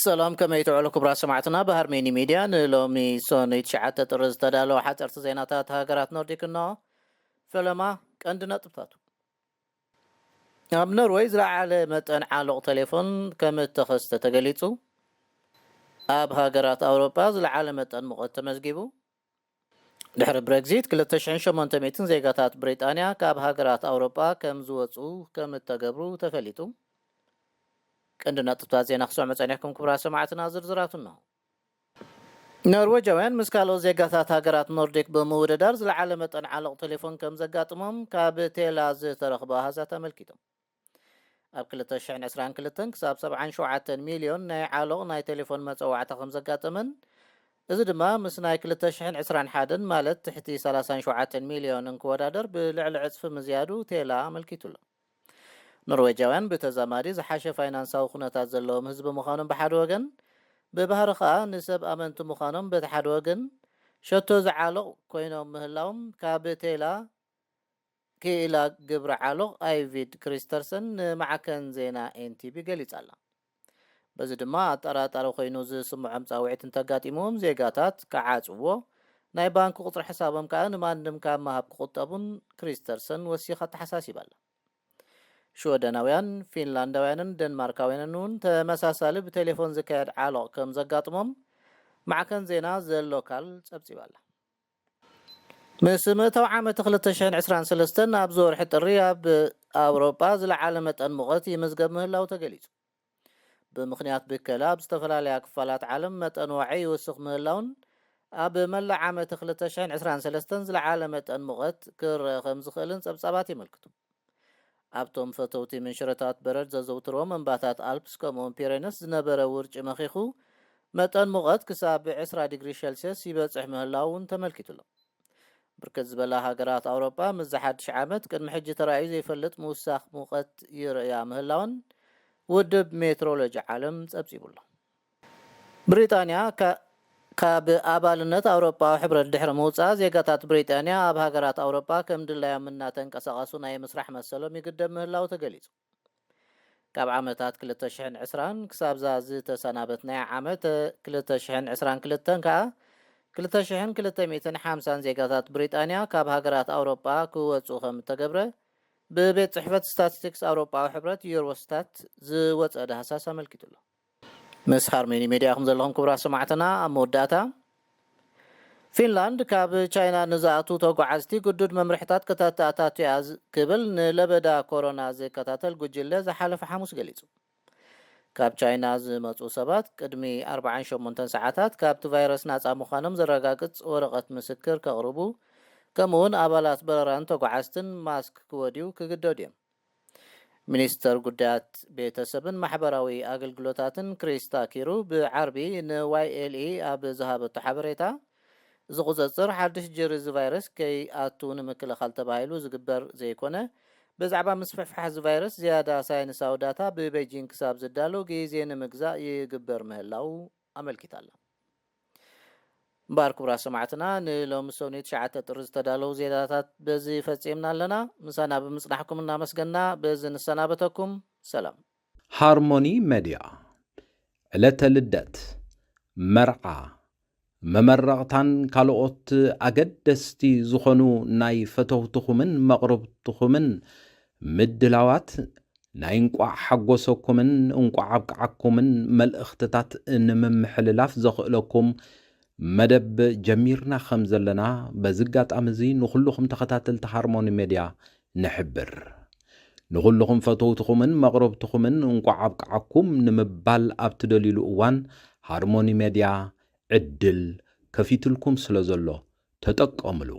ሰላም፣ ከመይ ትውዕሉ ክቡራት ሰማዕትና? ብሃርሜኒ ሚድያ ንሎሚ ሰኑይ ትሽዓተ ጥሪ ዝተዳለወ ሓፀርቲ ዜናታት ሃገራት ኖርዲክ እንሆ። ፈለማ ቀንዲ ነጥብታቱ። ኣብ ኖርወይ ዝለዓለ መጠን ዓሎቕ ቴሌፎን ከም እተኸስተ ተገሊጹ። ኣብ ሃገራት ኣውሮጳ ዝለዓለ መጠን ሙቐት ተመዝጊቡ። ድሕሪ ብሬግዚት ክልተ ሽሕን ሸሞንተ ሚእትን ዜጋታት ብሪጣንያ ካብ ሃገራት ኣውሮጳ ከም ዝወጹ ከም እተገብሩ ተፈሊጡ። ቀንዲ ነጥብታት ዜና ክሰምዑ ጸኒሕኩም ክቡራት ሰማዕትና፣ ዝርዝራቱ እንሆ። ኖርወጃውያን ምስ ካልኦት ዜጋታት ሃገራት ኖርዲክ ብምውድዳር ዝለዓለ መጠን ዓሎቕ ቴሌፎን ከም ዘጋጥሞም ካብ ቴላ ዝተረኽበ ኣሃዛት ኣመልኪቶም። ኣብ ክልተ ሽሕን ዕስራን ክልተን ክሳብ ሰብዓን ሸውዓተን ሚልዮን ናይ ዓሎቕ ናይ ቴሌፎን መጸዋዕታ ከም ዘጋጠመን፣ እዚ ድማ ምስ ናይ ክልተ ሽሕን ዕስራን ሓደን ማለት ትሕቲ ሰላሳን ሸውዓተን ሚልዮን እንክወዳደር ብልዕሊ ዕጽፊ ምዝያዱ ቴላ ኣመልኪቱ ኣሎ። ኖርዌጃውያን ብተዛማዲ ዝሓሸ ፋይናንሳዊ ኩነታት ዘለዎም ህዝቢ ምዃኖም ብሓደ ወገን፣ ብባህሪ ከኣ ንሰብ ኣመንቲ ምዃኖም በቲ ሓደ ወገን ሸቶ ዝዓሎቕ ኮይኖም ምህላዎም ካብ ቴላ ክኢላ ግብሪ ዓሎቕ ኣይቪድ ክሪስተርሰን ንማዕከን ዜና ኤንቲቢ ገሊጻ ኣላ። በዚ ድማ ኣጠራጣሪ ኮይኑ ዝስምዖም ጻውዒት እንተጋጢምዎም ዜጋታት ክዓጽዎ፣ ናይ ባንክ ቁጽሪ ሕሳቦም ከኣ ንማንም ካብ ምሃብ ክቑጠቡን ክሪስተርሰን ወሲኻ ኣተሓሳሲባ ኣላ። ሽወደናውያን፣ ፊንላንዳውያንን ደንማርካውያንን እውን ተመሳሳሊ ብቴሌፎን ዝካየድ ዓሎቕ ከም ዘጋጥሞም ማዕከን ዜና ዘ ሎካል ጸብጺባ ኣላ። ምስ ምእታው ዓመት ክልተ ሽሕን ዕስራን ሰለስተን ኣብዚ ወርሒ ጥሪ ኣብ ኣውሮጳ ዝለዓለ መጠን ሙቐት ይምዝገብ ምህላው ተገሊጹ። ብምኽንያት ብከላ ኣብ ዝተፈላለያ ክፋላት ዓለም መጠን ዋዒ ይውስኽ ምህላውን ኣብ መላእ ዓመት ክልተ ሽሕን ዕስራን ሰለስተን ዝለዓለ መጠን ሙቐት ክረአ ከም ዝኽእልን ጸብጻባት የመልክቱ። ኣብቶም ፈተውቲ ምንሽረታት በረድ ዘዘውትርዎም እምባታት ኣልፕስ ከምኡውን ፒሬነስ ዝነበረ ውርጪ መኺኹ መጠን ሙቐት ክሳብ ዕስራ ዲግሪ ሸልስየስ ይበጽሕ ምህላው እውን ተመልኪቱ ኣሎ። ብርክት ዝበላ ሃገራት ኣውሮጳ ምስዚ ሓድሽ ዓመት ቅድሚ ሕጂ ተራእዩ ዘይፈልጥ ምውሳኽ ሙቐት ይርእያ ምህላወን ውድብ ሜትሮሎጂ ዓለም ጸብጺቡ ኣሎ። ብሪጣንያ ካ-፣ ካብ ኣባልነት ኣውሮጳዊ ሕብረት ድሕሪ ምውጻእ ዜጋታት ብሪጣንያ ኣብ ሃገራት ኣውሮጳ ከም ድላዮም እናተንቀሳቐሱ ናይ ምስራሕ መሰሎም ይግደብ ምህላው ተገሊጹ። ካብ ዓመታት ክልተ ሽሕን ዕስራን ክሳብዛ ዝተሰናበትናያ ዓመት ክልተ ሽሕን ዕስራን ክልተን ከኣ ክልተ ሽሕን ክልተ ሚእትን ሓምሳን ዜጋታት ብሪጣንያ ካብ ሃገራት ኣውሮጳ ክወጹ ከም እተገብረ ብቤት ጽሕፈት ስታቲስቲክስ ኣውሮጳዊ ሕብረት ዩሮስታት ዝወጸ ዳህሳስ ኣመልኪቱ ኣሎ። ምስ ሃርሜኒ ሜድያ ኢኹም ዘለኹም ክቡራት ሰማዕትና። ኣብ መወዳእታ፣ ፊንላንድ ካብ ቻይና ንዝኣትዉ ተጓዓዝቲ ግዱድ መምርሕታት ከተተኣታቱ እያ ዝ-፣ ክብል ንለበዳ ኮሮና ዝከታተል ጉጅለ ዝሓለፈ ሓሙስ ገሊጹ። ካብ ቻይና ዝመጹ ሰባት ቅድሚ ኣርባዓን ሸሞንተን ሰዓታት ካብቲ ቫይረስ ናጻ ምዃኖም ዘረጋግጽ ወረቐት ምስክር ከቕርቡ፣ ከምኡውን ኣባላት በረራን ተጓዓዝትን ማስክ ክወድዩ ክግደዱ እዮም። ሚኒስተር ጉዳያት ቤተሰብን ማሕበራዊ ኣገልግሎታትን ክሪስታ ኪሩ ብዓርቢ ንዋይ ኤል ኢ ኣብ ዝሃበቶ ሓበሬታ፣ እዚ ቁጽጽር ሓድሽ ጅሪ እዚ ቫይረስ ከይኣቱ ንምክልኻል ተባሂሉ ዝግበር ዘይኮነ፣ ብዛዕባ ምስፍሕፋሕ እዚ ቫይረስ ዝያዳ ሳይንሳዊ ዳታ ብቤጂንግ ክሳብ ዝዳሎ ግዜ ንምግዛእ ይግበር ምህላው ኣመልኪታ ኣላ። እምበኣር ክቡራት ሰማዕትና፣ ንሎሚ ሰኑይ ትሽዓተ ጥሪ ዝተዳለዉ ዜናታት በዚ ፈጺምና ኣለና። ምሳና ብምጽናሕኩም እናመስገና በዚ ንሰናበተኩም። ሰላም። ሃርሞኒ ሜድያ፣ ዕለተ ልደት፣ መርዓ፣ መመረቕታን ካልኦት ኣገደስቲ ዝኾኑ ናይ ፈተውትኹምን መቕርብትኹምን ምድላዋት ናይ እንቋዕ ሓጎሰኩምን እንቋዕ ኣብቅዓኩምን መልእኽትታት ንምምሕልላፍ ዘኽእለኩም መደብ ጀሚርና ከም ዘለና በዚ ኣጋጣሚ እዚ ንኹልኹም ተኸታተልቲ ሃርሞኒ ሜድያ ንሕብር። ንኹልኹም ፈተውትኹምን መቕረብትኹምን እንቋዕ ኣብቅዓኩም ንምባል ኣብ ትደልዩሉ እዋን ሃርሞኒ ሜድያ ዕድል ከፊትልኩም ስለ ዘሎ ተጠቀምሉ።